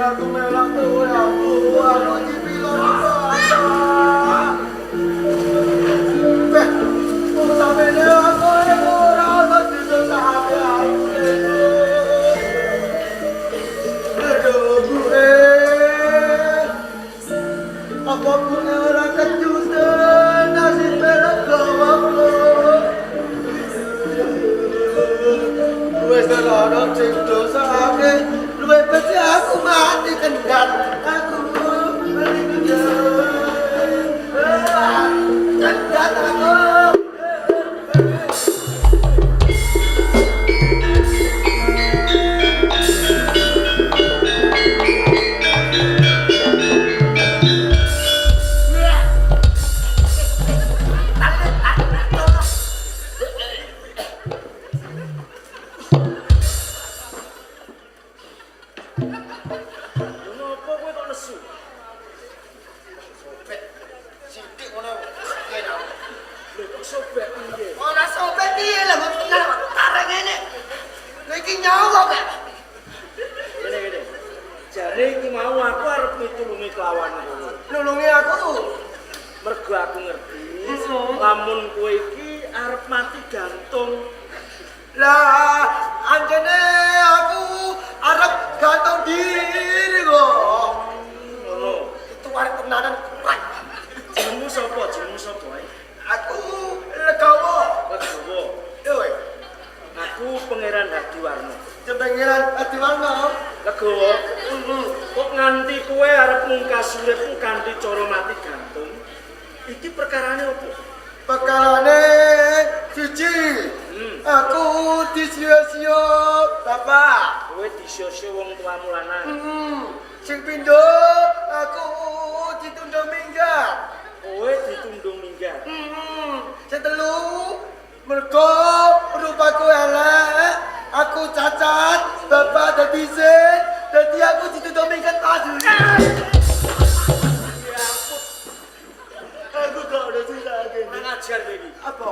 Aku melok kowe aku dipiloro bapak. Beh, wong samene aku ora ono disesake aku. Aduh, Bu. Apa Bu ora kejutan nasib legowo. Wis ora ono sing dosake, luwih becik aku mati kendhat. Aku kendhat aku. Lho ngopo kowe kok nesu? Sobek sithik ngono piye to? Lho kok sobek piye? Ora sobek piye lho kok tenan tarik ngene. Lha iki nyawa kok. Ngene ngene. Jane iki mau aku arep mitulungi kelawan kowe. Nulungi aku. Mergo aku ngerti lamun kowe iki arep mati gantung. Lah, anjene aku arep gantung diri kok. Ngono. Itu arep tenanan kurang. Jenengmu sapa? Jenengmu sapa ae? Aku Legowo. Legowo. Yo, Aku Pangeran Hadiwarno. Pangeran Hadiwarno. Legowo. Kok nganti kowe arep mungkas uripmu kanthi cara mati gantung? Iki perkarane opo? Perkarane siji. Aku disio-sio bapak. Kowe disio-sio wong tuamu lanang. Sing pindho aku ditundung minggat. Kowe ditundung minggat. Sing telu mergo rupaku elek, aku cacat, bapak dadi sin, dadi aku ditundung minggat pas. Ya ampun, Aku gak ada susah gini. kurang ajar kowe iki. Apa?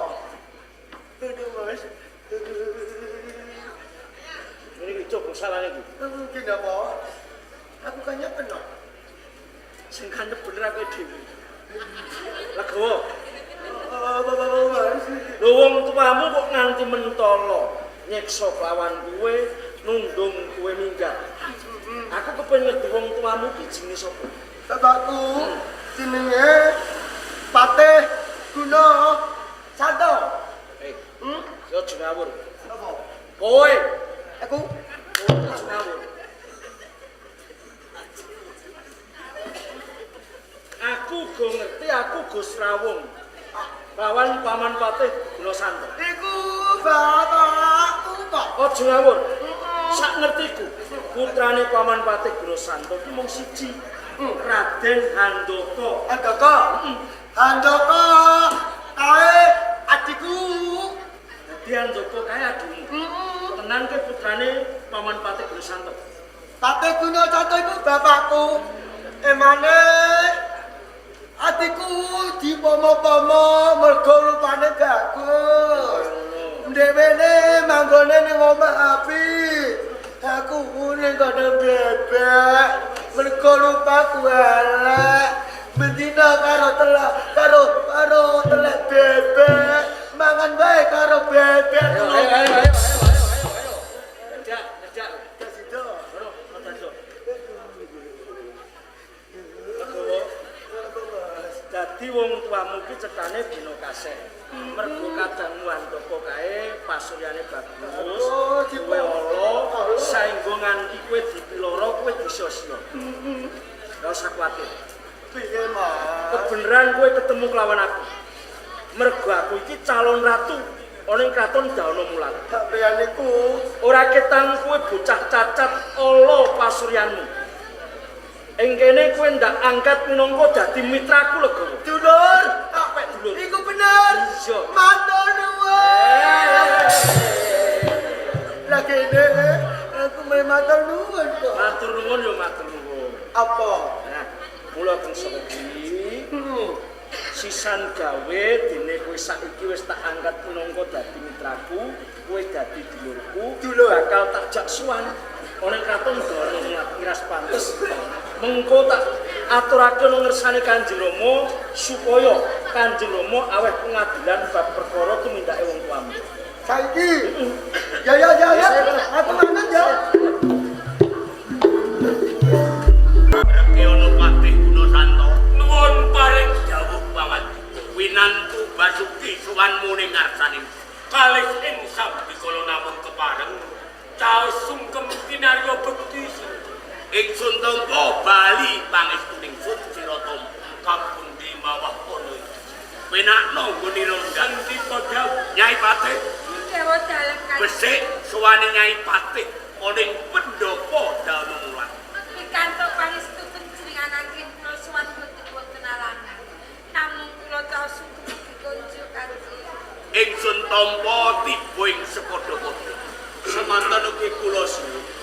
Aduh, Mas. Ngene iki coba salahne iki. Mungkin apa? Aku kan penuh. Sing kandhep bener aku dhewe. Legowo. Apa, Mas? Lho wong tuamu kok nganti mentolo nyeksa kelawan kowe, nundung kowe minggat. Aku kepengin ngerti wong tuamu ki jenenge sapa? Bapakku jenenge Patih Guna Santo. Eh, yo aja ngawur. Apa? Kowe, Aku kowe aja ngawur. Aku go ngerti aku go srawung. Lawan Paman Patih Guna Santo. Iku bapakku kok. Aja ngawur. Sak ngertiku, putrane Paman Patih Guna Santo ki mung siji. Raden Handaka. Handaka. Handaka kae adikku. Dadi Handaka kae adikmu. Tenan ke putrane Paman Patih Guna Santo. Patih Guna Santo iku bapakku. Emane adikku dipomo-pomo mergo rupane bagus. Ndewene manggone ning omah apik. Aku ning kono bebek. Mergo rupaku elek. Bendina karo telak karo karo telek bebek. Mangan wae karo bebek. Ayo ayo ayo ayo ayo ayo ayo. Ngedak, ngedak. Kasido. Ngono, ngono. Legowo. Dadi wong tuamu ki cetane Bina Kaseh. Mergo kadangmu Handaka kae pasuryane bagus. Oh, Kowe ala saengga nganti kowe dipiloro, kowe disio-sio. Ora usah kuwatir. Piye, Mas? Kebeneran kowe ketemu kelawan aku. Mergo aku iki calon ratu ana ing kraton Dana Mulat. Sampeyan niku Ora ketang kowe bocah cacat ala pasuryanmu. Ing kene kowe ndak angkat minangka dadi mitraku Legowo. Dulur, Apik dulur. Iku bener. Iya. Matur nuwun. Lah kene aku meh matur nuwun kok. Matur nuwun ya matur nuwun. Apa? Nah, mula bangsa iki sisan gawe dene kowe saiki wis tak angkat minangka dadi mitraku, kowe dadi dulurku, Dulur. bakal tak jak suwan. Ana ing kraton Dana miras pantes. Mengko tak aturake nang ngersane Kanjeng Rama supaya Kanjeng Rama aweh pengadilan bab perkara tumindake wong tuamu. Saiki. Ya ya ya ya. Aku manut ya. Reke ana Patih Gunasanta. Nuwun paring dawuh pangandika. Winantu Basuki sowanmu ning ngarsaning. Kalih ing sambikala namung kepareng caos sungkem kinarya bekti. Ingsun tampa bali pangestuning sun sira tampa. Kapundi mawah ana iki. Penakno nggone ronggan Sandika dawuh. Nyai Patih. Dewa dalem kanjeng. Becik sowane Nyai Patih ana ing pendopo Danumulan. Pikantuk pangestu panjenengan anggen kula sowan boten wonten alangan. Namung kula caos sungkem ugi konjuk kanjeng. Ingsun tampa tiba ing sepadha-padha. Semanten ugi kula suwun.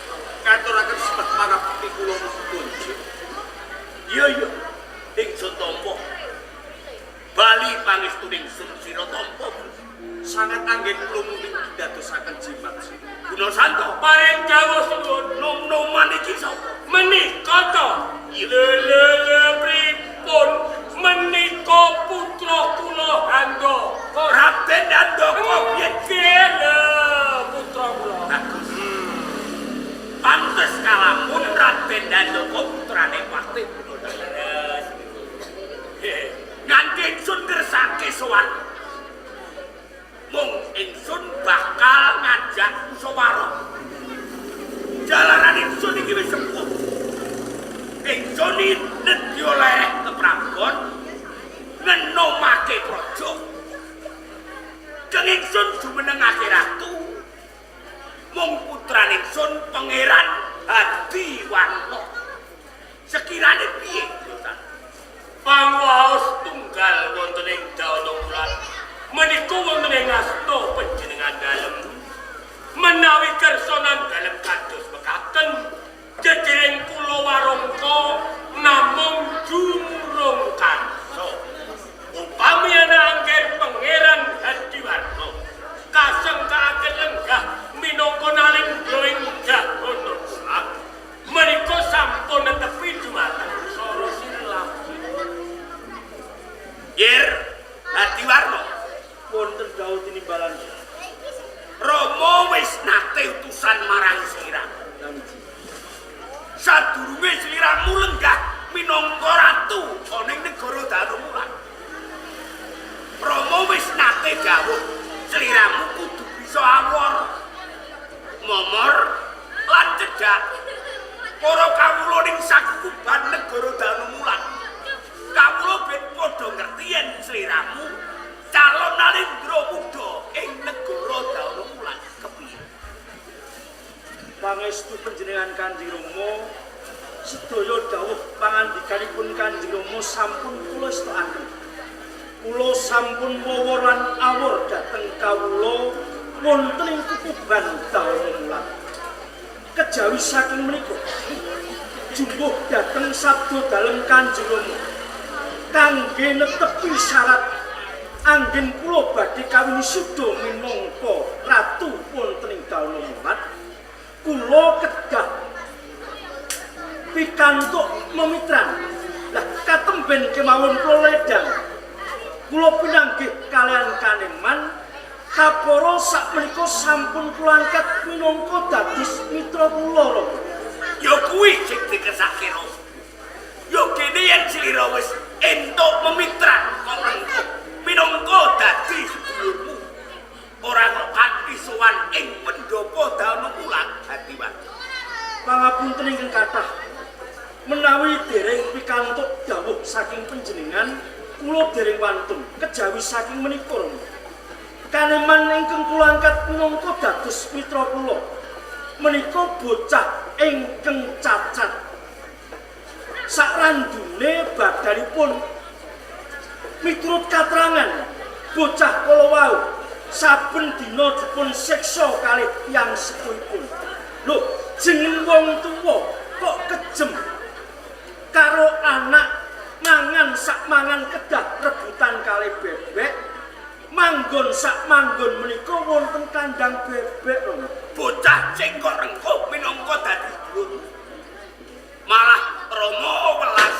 Ngaturaken sembah pangabekti kula kunjuk. Iya iya. Ingsun tampa. Bali pangestuning sun sira tampa. Sangat anggen kula mungkin dadosaken jimat. Gunasanta Paring dawuh suwun. nom-noman iki sapa? Menika to. Iya. Le le pripun menika putra kula Handaka. Raden Handaka piye? Nggih lho putra kula. Bagus. Pantes kalamun Raden Handaka putrane Patih Gunasanta. Nganti ingsun ngersake sowan. Mung ingsun bakal ngajak musyawarah. Jalaran ingsun iki wis sepuh. Ingsun iki nedya lereh keprabon ngenomake praja. Keng ingsun jumenengake ratu. Mung putrane ingsun Pangeran Hadiwarna. Sekirane piye, Sultan? Pangwaos tunggal wonten ing Dana Wulan. Menika wonten ing asta panjenengan dalem. Menawi kersanan dalem kados mekaten, jejering kula warangka namung jumurung karsa. Upami ana angger Pangeran Hadiwarna kasengkakaken lenggah minangka nalendra ing Jahana Sulap, menika sampun netepi dumateng sara sirlam. Yer Hadiwarna, Wonten dawuh tinimbalan. Rama wis nate utusan marang sliramu. Namiji. Sadurunge sliramu lenggah minangka ratu ana ing negara Danuwulan. Rama wis nate dawuh sliramu kudu bisa awor, momor lan cedhak para kawula ning sakukuban negara Danuwulan. Kawula ben padha ngerti yen sliramu calon nalendra muda ing negara Danuwulan. Kepiye? Pangestu panjenengan Kanjeng Rama, sedaya dawuh pangandikanipun Kanjeng Rama sampun kula estokaken. Kula sampun wawor lan awor dhateng kawula wonten ing kukuban Danuwulan. Kejawi saking menika jumbuh dhateng sabda dalem Kanjeng Rama kangge netepi syarat anggen kula badhe kawin suda minangka ratu wonten ing Danuwulan. Kula kedah pikantuk memitran. Lah katemben kemawon kula ledang. Kula pinanggih kalian kaneman kapara sakmenika sampun kula angkat minangka dados mitra kula Rama. Ya kuwi sing dikersake Rama. Ya kene yen slira wis entuk memitran kok rengkuh minangka dadi sedulurmu. Ora kok kanthi sowan ing pendopo Danuwulan Hadiwarna. Pangapunten ingkang kathah. Menawi dereng pikantuk dawuh saking panjenengan, kula dereng wantun kejawi saking menika Rama. Kaneman ingkang kula angkat minangka dados mitra kula menika bocah ingkang cacat. Sakrandune badanipun miturut katerangan bocah kala wau saben dina dipun siksa kalih tiyang sepuhipun. Lho, jeneng wong tuwa kok kejem karo anak mangan sak mangan kedah rebutan kalih bebek, manggon sak manggon menika wonten kandang bebek lho. Bocah Bocah sing kok rengkuh minangka dadi sedulurmu. Malah Rama welas.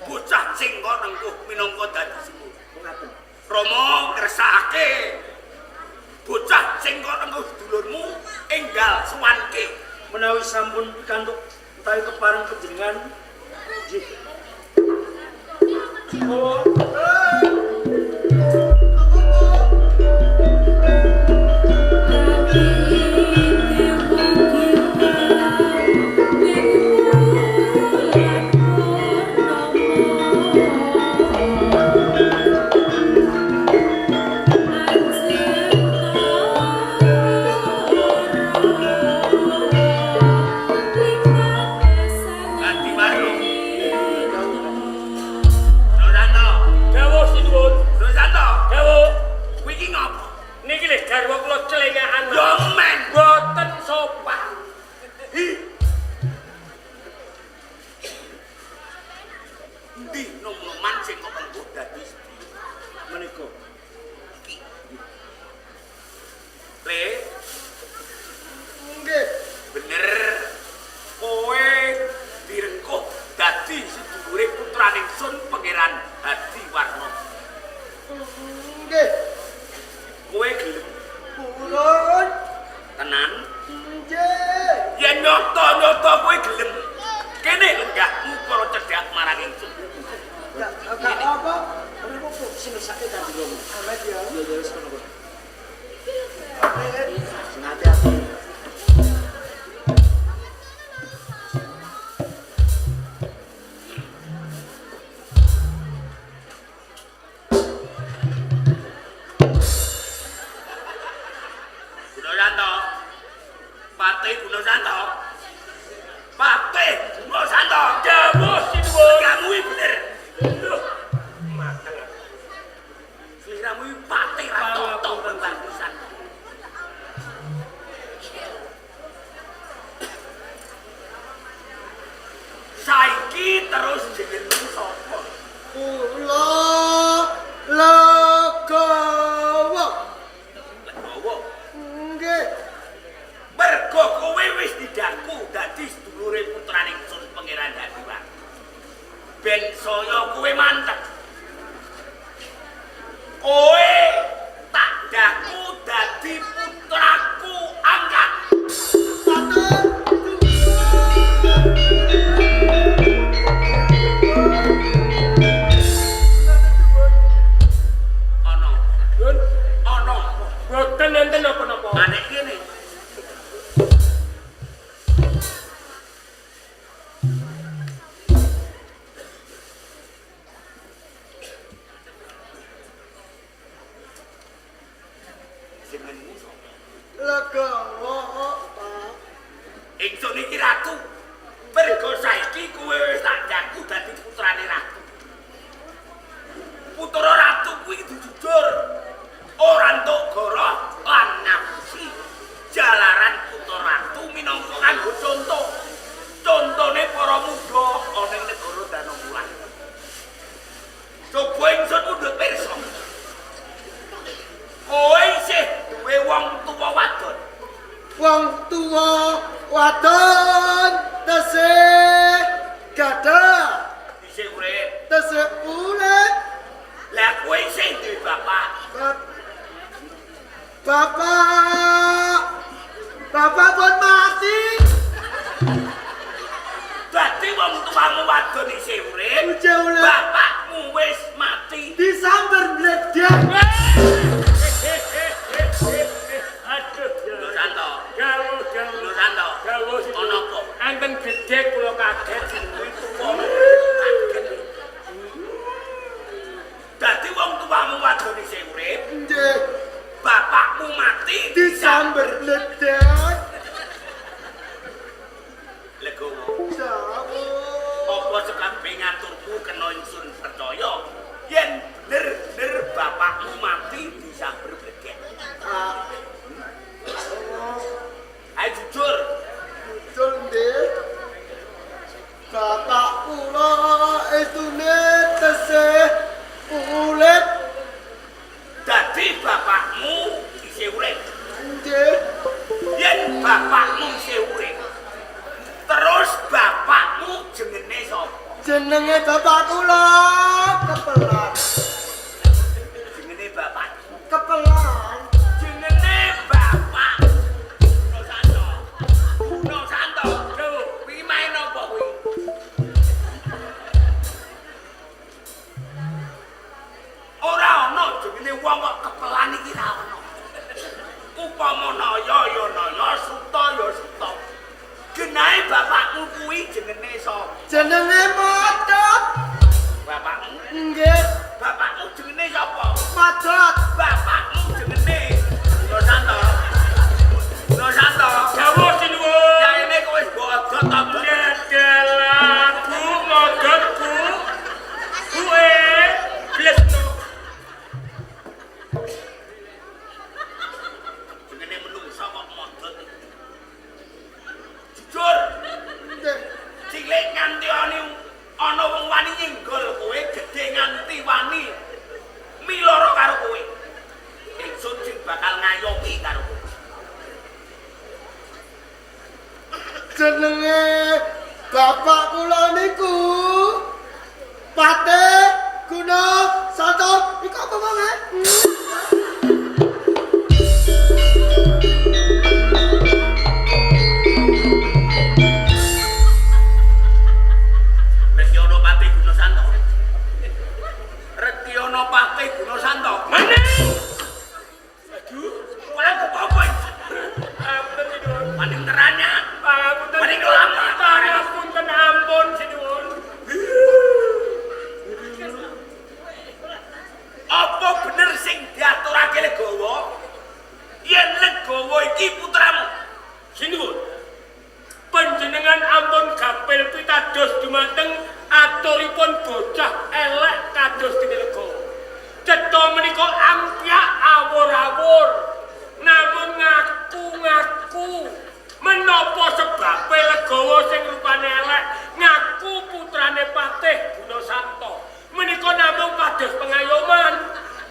Bocah sing kok rengkuh minangka dadi sedulur. Ngaten. Rama ngersakake bocah sing kok rengkuh sedulurmu enggal suwanke. Menawi sampun pikantuk utawi kepareng panjenengan nggih. Oh, Hadi Warno. Rosanto, Dawuh sinuwun. Rosanto, Dawuh. kuwi iki ngopo? Niki lho garwa kula celengahan. Yo men. Boten sopan. Hi. Endi nom-noman sing kok rengkuh dadi sedulur? Menika. Iki. Le, Nggih. bener kowe direngkuh dadi sedulure putrane Sun Pangeran Hadiwarna. Nggih. Kowe gelem Purun. tenan? Nggih. Yen nyata-nyata kowe gelem, kene lenggahmu para cedhak marang ingsun. Gak gak apa. Ora apa-apa sing ngersake Kanjeng Rama. Amet ya. Ya ya wis kono kono. Amet. Sing ati-ati. Gunasanto. Patih Gunasanto. Patih Gunasanto. Dawuh sinuwun. Lenggahmu iki bener. Loh, mateng. Sliramu iki patih ra toto pembantusan. Saiki terus jenengmu sapa? Kula legawa. Legowo. Nggih. Mergo kowe wis didaku dadi sedulure putrane Sun Pangeran Hadiwarna. Ben saya kowe mantep. Kowe tak daku dadi putraku angkat. Matur. Ana, Yun, ana. boten enten napa-napa. Anek kene. Jenengmu sapa? Legawa, Pak. Ingsun iki ratu. Mergo saiki kowe wis tak jaku dadi putrane ratu. Putra ratu kuwi kudu jujur. Ora entuk goroh lan ngapusi. Jalaran putra ratu minangka kanggo conto. Contone para muda ana ing negara Danamulan. Coba ingsun mundhut pirsa. Kowe isih duwe wong tuwa wadon. Wong tuwa wadon tesih gadah, Isih urip. tesih urip. Lah kowe isih duwe bapak. Bapak Bapak pun mati. Dadi wong tuamu wadon isih urip. Uje urip. Bapakmu wis mati. Disamber bledek. Aduh, ya. Nusanto, Dawuh, dawuh. Nusanto. Dawuh sinuwun. Ana apa? Enten gedhek kula kaget. Wong kaget. Dadi wong tuamu wadon isih urip, Nggih, bapakmu mati disamber bledek. Legowo. Dawuh. Apa sekabeh ngaturmu kena ingsun percaya yen bener-bener bapakmu mati disamber bledek. Ah. Ayo jujur, Betul nggih. Bapak kula estune tesih urip. dadi bapakmu isih urip. Nggih. Jenenge bapak kula Kepelan. Jenenge bapak. Kepelan. Jenenge bapak. No Santo. No Santo. Lho, kuwi main apa kuwi? Ora ana jenenge wong kok kepelan iki ra ana. Upama naya ya naya, suta ya suta. Genahe bapakmu kuwi jenenge sapa? Jenenge Madot. Bapakmu? Nggih, Bapakmu jenenge sapa? Madot. Bapakmu jenenge No Santo. No Santo. Dawuh sinuwun. Ya ini kowe wis mbok odot ta? Dalah Bu modot Bu. Bu e blesno. Jenenge menungsa kok modot. Jujur, Nggih. cilik nganti ana wong wani nyenggol kowe, gedhe nganti wani miloro karo kowe. Ingsun sing bakal ngayomi karo kowe. Jenenge bapak kula niku Patih Guna Santo. Iku apa wonge? Retiana Patih Guna Santo. Retiana Patih Guna Santo. Meneng. Aduh, Kowe kok apa iki? ampun sinuwun. Paning teranya. Pangapunten. Paning lama. Pangapunten ampun sinuwun. Apa bener sing diaturake Legawa? Yen Legawa iki putramu. Sinuwun. Panjenengan ampun gapil pitados dumateng aturipun bocah elek kados dene Legawa. Cetha menika ampyak awur-awur. Namun ngaku-ngaku menapa sebabe Legawa sing rupane elek ngaku putrane Patih Gunasanta. Menika namung pados pengayoman.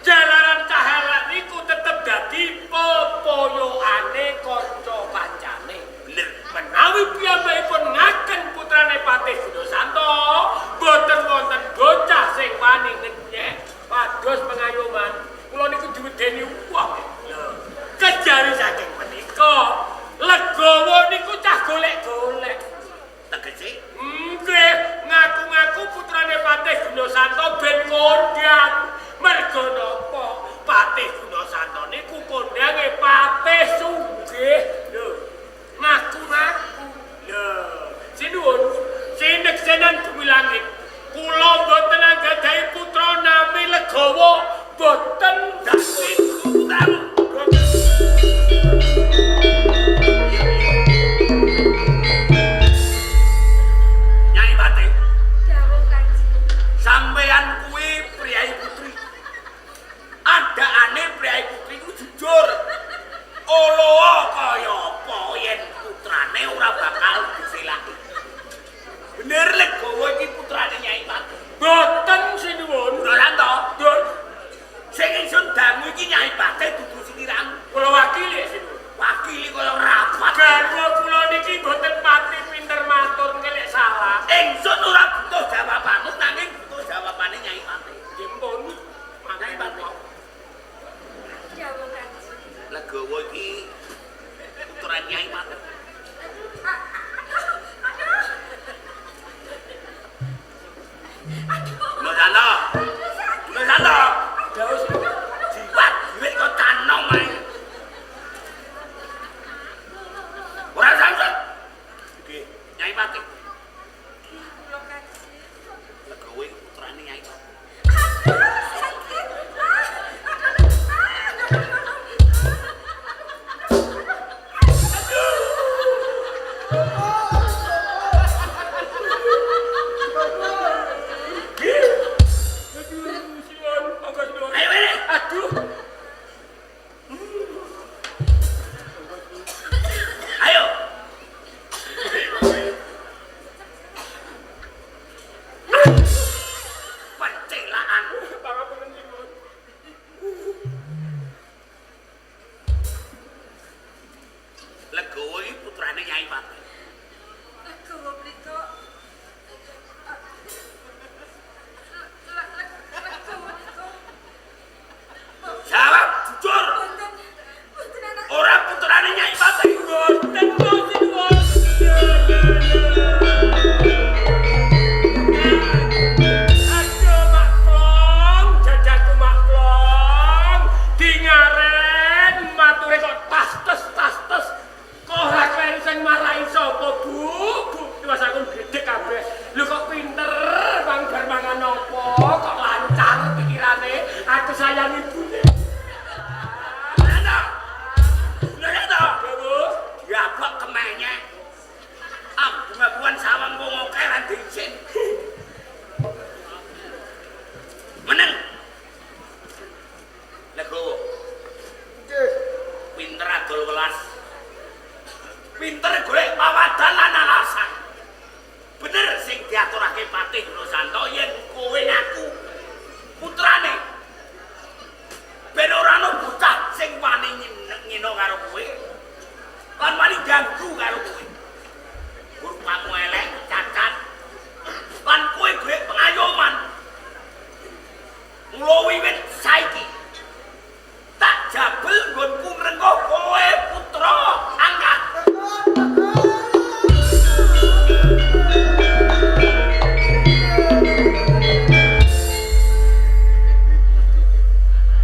Jalaran cah elek niku tetep dadi pepoyokane kanca kancane. Bener. Menawi piyambakipun ngaken putrane Patih Gunasanta, boten wonten bocah sing wani ngenyek pados pengayoman. Kula niku diwedeni wong. Lho, kejari saking menika, Legawa niku cah golek-golek. Tegese Nggih, ngaku-ngaku putrane Patih Gunasanta ben kondang. Merga napa? Patih Gunasanta niku kondange Patih Sugih. Lho, ngaku-ngaku. Lho, sinuwun, sineksenan bumi langit. Kula mboten anggadhahi putra nami Legawa, boten dadi putramu. Boten. Nyai Patih, Dawuh Kanjeng. sampeyan kuwi priyayi putri. Adaane priyayi putri ku jujur. Oloa kaya apa yen putrane ora bakal diselaki. Bener Legawa iki putrane Nyai Patih. Boten sinuwun. Gunasanta, Dun, sing ingsun dangu iki Nyai Patih dudu sliramu. kula wakili sinuwun. Wakili kaya rapat. Garwa kula niki mboten pati pinter matur ngelek salah. Ingsun ora butuh jawabanmu nanging butuh jawabane Nyai Patih. Nggih pun. Nyai Patih. Dawuh Kanjeng. Legawa iki putrane Nyai Patih. Aduh. Gunasanta, Gunasanta. Dawuh sinuwun. Jiwat duit kok tanom ae. Ora samsut. Nggih, Nyai Patih. Kula Kanjeng. Legawa iki putrane Nyai Patih. Aduh, sakit. Aduh, sinuwun, monggo sinuwun. Ayo rene. Aduh. Ayo. Pencelaan. Pangapunten sinuwun. Legawa iki putrane Nyai Patih. Legawa mriku. putrane Nyai Patih. Boten sinuwun. Aduh Mak Klong, jajaku Mak Klong, dingaren mature kok tas tes. Kok ora kleru sing marai sapa, Bu? Bu, tiwas aku gedhek kabeh. Lho kok pinter, bang bar mangan apa? Kok lancar pikirane? Aku sayang ibune. Lha Lha to. Bu. Diabok kemenyek. Ambung-ambungan sawang wong akeh lan diisin. Meneng. Legowo, Nggih. pinter adol welas. Pinter golek pawadan lan alasan. Bener sing diaturake Patih Nusantara yen kowe ngaku putrane. Ben ora ana bocah sing wani ngino karo kowe. Lan wani ganggu karo kowe. Rupamu elek, cacat. Lan kowe golek pengayoman. Mula wiwit saiki tak jabel nggonku ngrengkuh kowe putra angkat.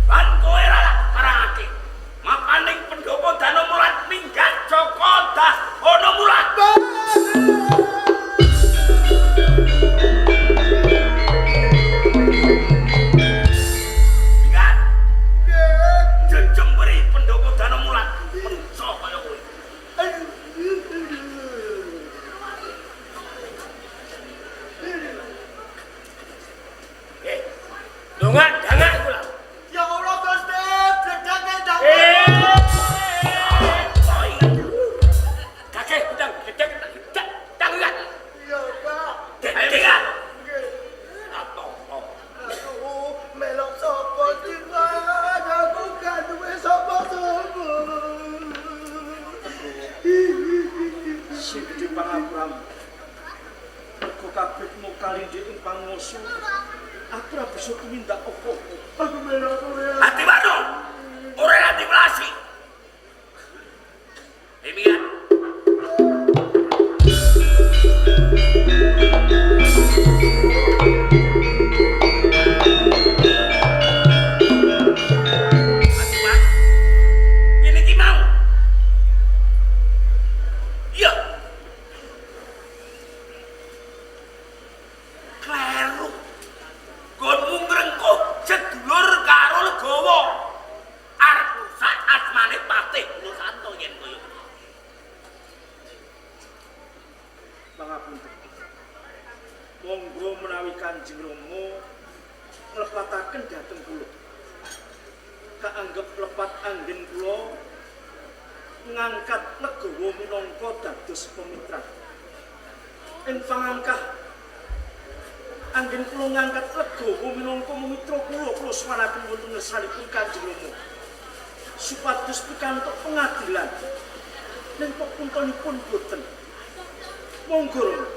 Lan kowe ora tak parangake. Mapaning pendopo Danamulat minggat Joko Dahono Mulat. Minggat Nggih. jejemberi pendopo Danamulat menungso kaya kowe. Eh, dongak dangak iku lho. Ya Allah Gusti, bledake ndang. Eh. Kakek ndang gedek ndang ndang ndang. Iya, Pak. Ayo minggat. Nggih. Aduh. Aduh, melok sapa jiwan, aku gak duwe sapa-sapa. Sing gedhe pangapuramu. Mergo kabeh kalindhe ing panguwasa, aku ora bisa tumindak apa-apa. Aku melok kowe. Ati wano. Ora ati welasi. Ayo minggat. Ati wano. Ngene iki mau. Iya. Kleru. Nggonmu ngrengkuh sedulur karo Legowo. Arep rusak asmane Patih Nusantara yen kaya ngono. Pangapunten. Monggo menawi Kanjeng Rama nglepataken dhateng kula. Kaanggep lepat anggen kula ngangkat Legowo minangka dados pemitra. Ing pangangkah anggen kula ngangkat Legowo minangka mitra kula, kula suwanaken wonten ngersanipun Kanjeng Rama. Supados pikantuk pengadilan. Ning pepuntonipun boten. Monggo Rama.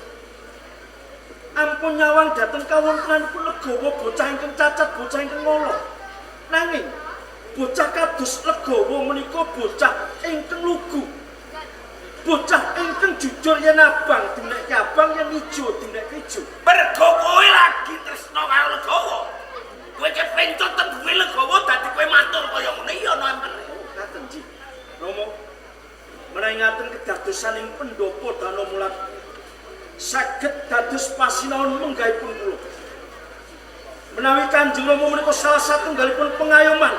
Ampun nyawang dhateng kawontenanipun Legowo bocah ingkang cacat, bocah ingkang ngolo. Nanging bocah kados Legowo menika bocah ingkang lugu. Bocah ingkang jujur yen abang dinekke abang, yen ijo dinekke ijo. Mergo kowe lagi tresna karo Legowo. Kowe kepencut tembunge Legowo dadi kowe matur kaya ngene iya ana empene. Ngaten nggih. Rama, menawi ngaten kedadosan ing pendopo Danamulat saged dados pasinaon menggahipun kula. Menawi Kanjeng Rama menika salah satunggalipun pengayoman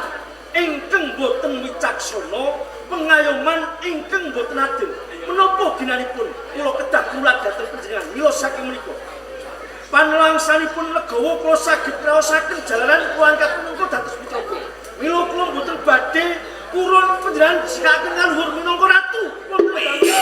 ingkang boten wicaksana, pengayoman ingkang boten adil. Menapa ginanipun kula kedah kula dhateng panjenengan mila saking menika. Panlangsanipun Legowo kula saged raosaken jalaran kula angkat minangka dados putra kula. Mila kula boten badhe purun panjenengan sikaken kaluhur minangka ratu. Wonten Piye?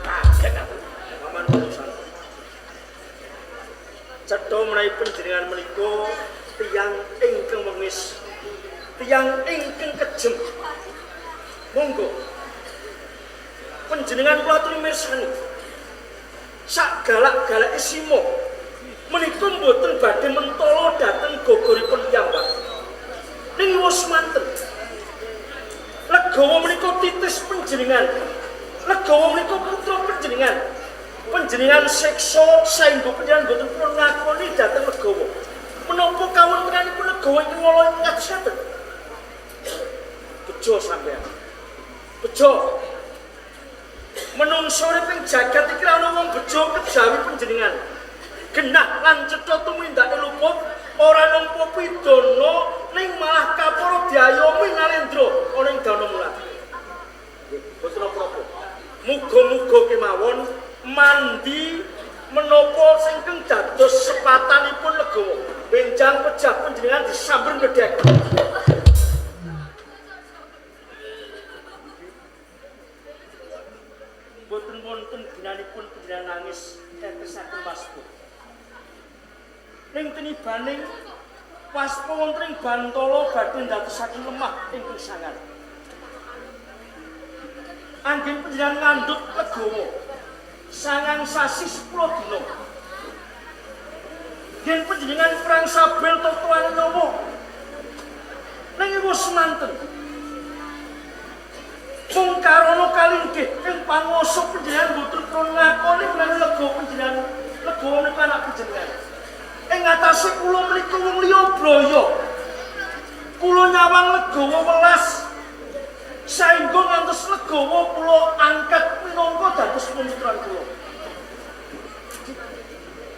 Kaget aku. Paman urusan. Cetha menawi panjenengan menika tiyang ingkang wengis, tiyang ingkang kejem. Monggo. Panjenengan kula aturi mirsani. Sak galak-galake simo menika mboten badhe mentala dhateng gogoripun piyambak. Ning wis manten. Legawa menika titis panjenengan. Legawa menika putra panjenengan. Panjenengan siksa saengga panjenengan mboten purun ngakoni dhateng Legawa. Menapa kawontenanipun Legawa ingkang ngala ngaten? Bejo sampeyan. Bejo. Menungso urip ing jagat iki ra ana wong bejo kejawi panjenengan. Genah lan cetha tumindake luput, ora nampa pidana ning malah kapara diayomi Nalendra ana ing Danamulat. Nggih, boten apa-apa. Muga-muga kemawon mandi menapa singkeng dados sepatanipun Legawa. Benjang pejah panjenengan disamber ngledhek. Boten wonten ginanipun panjenengan nangis tetesaken waspa. Ning tinibaning waspa wonten ing bantala badhe ndadosaken lemah ingkang sangar. Anggen panjenengan ngandhut Legawa sangang sasi 10 dina. Yen panjenengan perang sabel totoan nyawa. Ning wis semanten. Mung karana kalinggih ing panguwasa panjenengan mboten purun ngakoni menawi Legawa panjenengan Legawa menika anak panjenengan. Ing atase kula menika wong liya braya. Kula nyawang Legawa welas saengga ngantos Legawa kula angkat minangka dados pemutran kula.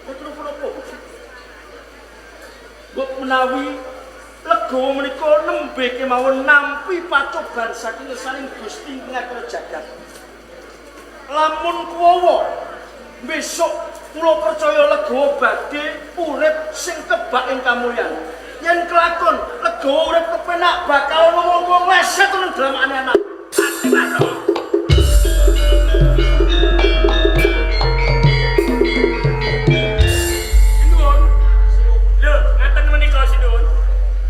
Boten napa-napa. Mbok menawi Legawa menika nembe kemawon nampi pacoban saking ngersaning Gusti ngatur jagat. Lamun kuwawa besok kula percaya Legawa badhe urip sing kebak ing kamulyan. Yen kelakon Legawa urip kepenak bakal ana wong-wong leset nang dlamane anak. Sinuwun. Lho, ngaten menika sinuwun.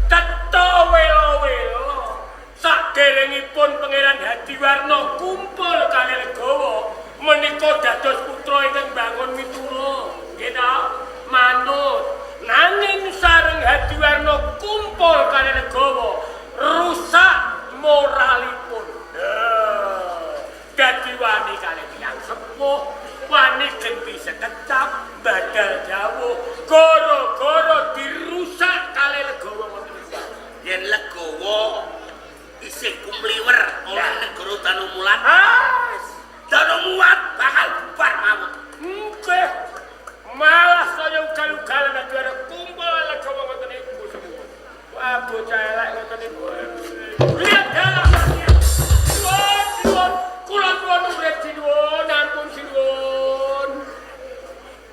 Cetha wela-wela. Saderengipun Pangeran Hadiwarna kumpul kalih Legawa menika dados putra ingkang bangun mitura. Nggih ta? Manut. Nanging sareng Hadiwarna kumpul kalih Legawa rusak moralipun. Dadi wani kalih tiyang sepuh, wani genti sekecap, badal jawuh, gara-gara dirusak kalih Legawa ngoten niku. Yen Legawa isih kumliwer oleh negara Danumulat, Ah, Danumulat bakal bubar mawon. nggih. Malah saya ugal-ugalan Hadiwarna kumpul Legawa ngoten niku semua. Wah, bocah elek ngoten niku. Lihat dalah. Sinuwun, sinuwun, kula nuwun urip sinuwun, ampun sinuwun.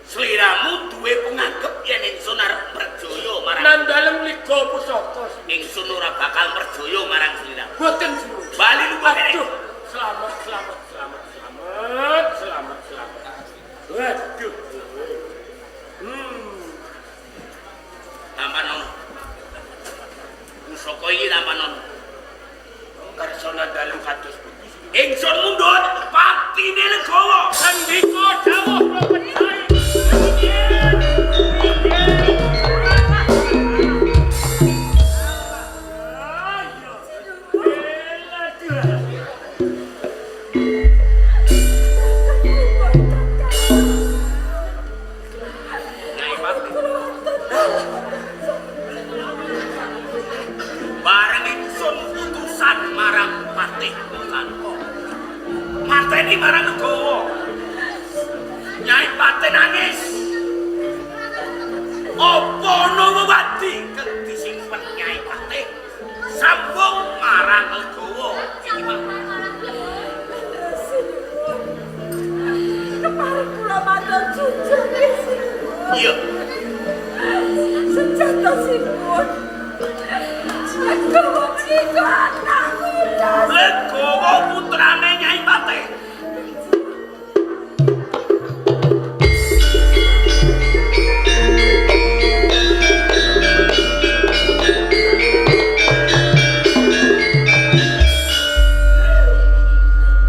Sliramu duwe penganggep yen ingsun arep merjaya marang Nang dalem liga pusaka. ingsun ora bakal merjaya marang sliramu. Boten sinuwun. Bali lunga kene. Aduh, selamat, selamat, selamat, selamat, selamat, selamat. Waduh. Tampanono. Pusaka iki tampanono. Karsana dalem kados pundi? Ingsun mundhut patine Legawa. Sandika dawuh pecahe. Nyai Patih. Bareng ingsun utusan marang Patih Nusantara. Mateni marang Legawa. Nyai Patih nangis. Apa ana wewadi kang disimpen Nyai Patih sambung marang Legawa iki Pak. Kemarin kula matur jujur nggih sinuwun. Iya. Sejatosipun Legawa menika anak kula. Legawa putrane Nyai Patih.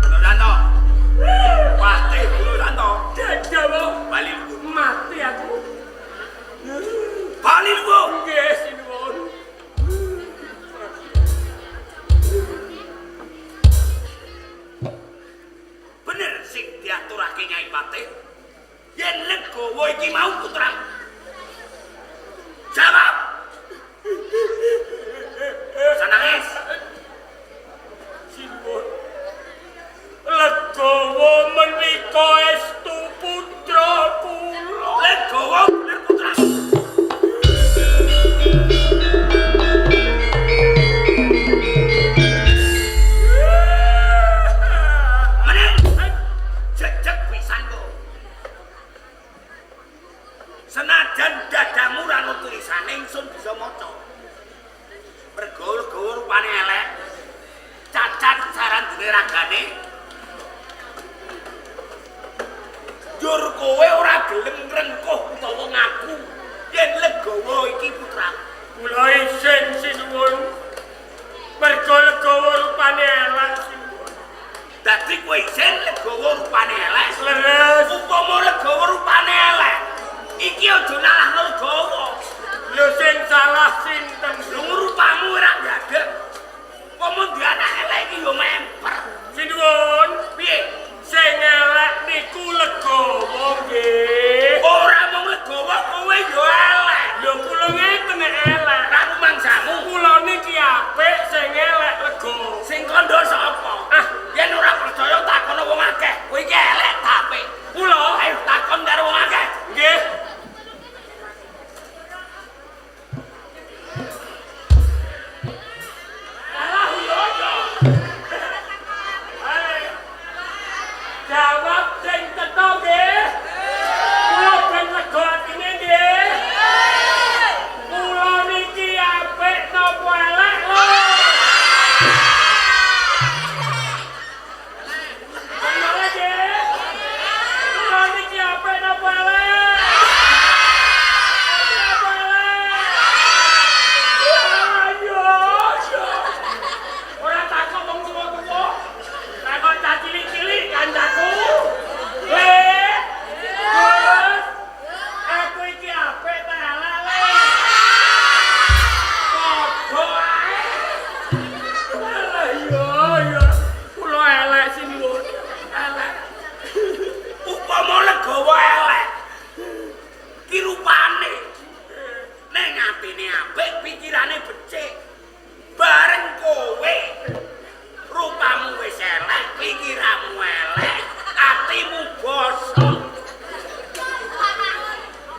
Nuranto. Patih Nuranto. Dawuh. Legowo iki mau putramu? Jawab. Usah nangis. Sinuwun. Legowo menika estu putra kula. Legowo bener putramu. Meneng. Jejeg pisan kok. Senajan dadamu ra ono tulisane ingsun bisa maca. Mergo Legowo rupane elek. Cacat sarandune ragane. Njur kowe ora gelem ngrengkuh utawa ngaku yen Legowo iki putramu. Kula isin sinuwun. Mergo Legowo rupane elek sinuwun. Dadi kowe isin Legowo rupane elek. Leres. Upama Legowo rupane elek, iki aja nalahno Legowo. Lho sing salah sinten? Lho rupamu ora ndadek. Upama duwe anak elek iki yo memper. Sinuwun, Piye? sing elek niku Legowo nggih. Ora mung Legowo, kowe yo elek. Lho kula ngeten nek elek. Ra rumangsamu. Kula niki apik sing elek Legowo. Sing kandha sapa? Ah. Yen ora percaya takono wong akeh. Kowe iki elek ta apik? Kula Ayo takon karo wong akeh. nggih. Alah yo yo. Hai. Jawab sing cetha nggih. Kula ben lega atine nggih. Kula niki apik napa elek lho? Bener nggih? Kula niki apik napa elek? Apik napa elek? Ayo, ayo. Ora takok wong tuwa-tuwa. Takok cah cilik-cilik kancaku. Le. Gus. Aku iki apik ta elek, Le? Padha ae. Alah iya iya. Kula elek sinuwun. Elek. Upama Legowo elek, ki rupane ning atine apik, pikirane becik. Bareng kowe rupamu wis elek, pikiranmu elek, atimu bosok.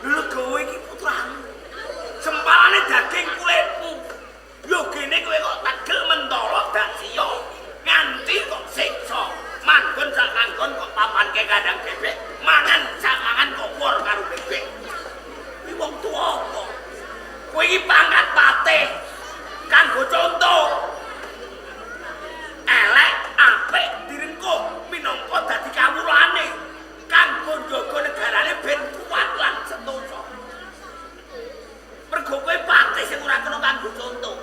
Legowo iki putramu. Sempalane daging kulitmu. Yo gene kowe kok tegel mentolo dak siya. Nganti kok siksa. Manggon sak manggon kok papanke kandang bebek, mangan sak mangan kok wor karo bebek. Kuwi wong tuwa apa? Kowe iki pangkat patih. Kanggo contoh. Elek apik direngkuh minangka dadi kawulane kanggo njaga negarane ben kuat lan sentosa. Mergo kowe patih sing ora kena kanggo contoh.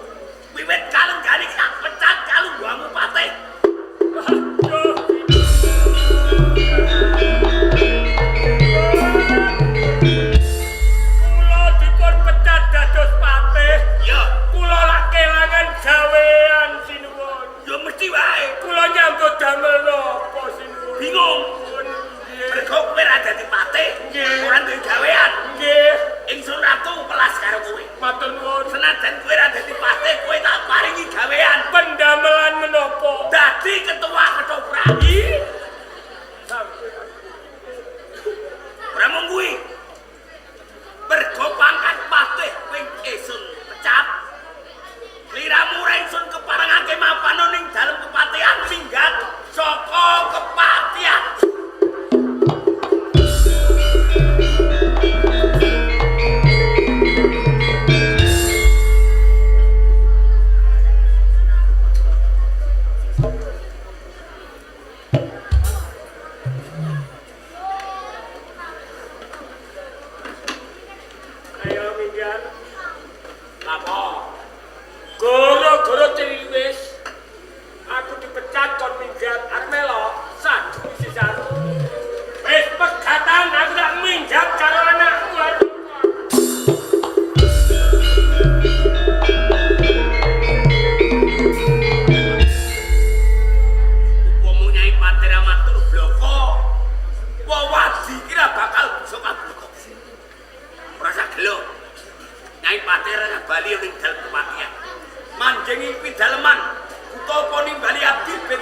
Wiwit kalenggane iki tak pecat kalungguhmu patih. Aduh. Kula dipun pecat dados patih. Ya, Kula lak kelangan gawean sinuwun. ya mesti wae. Kula nyambut damel napa sinuwun? Bingung. Nggih. Mergo kowe ora dadi patih, Nggih. ora duwe gawean. Nggih. Ingsun ratu welas karo kowe. Matur nuwun. Senajan kowe ora dadi patih, kowe tak paringi gawean. Pendamelan menapa? Dadi ketua ketoprak. Ih. Sampeyan. Ora mung kuwi. Mergo pangkat patih kowe ingsun pecat. Liramu ora ingsun keparengake mapan ning dalem kepatihan minggat saka kepatihan. Ayo minggat. Apa? Gara-gara ceriwis aku dipecat kon minggat, aku melok sadu sisan. Wis pegatan aku tak minggat karo anakku. Aduh. Upama Nyai Patih Ramatur bloko, wewadi iki ra bakal bisa kabuka. Nyai Patih Rangga bali ning dalem kematian. Manjing ing pidaleman kutapa nimbali abdi ben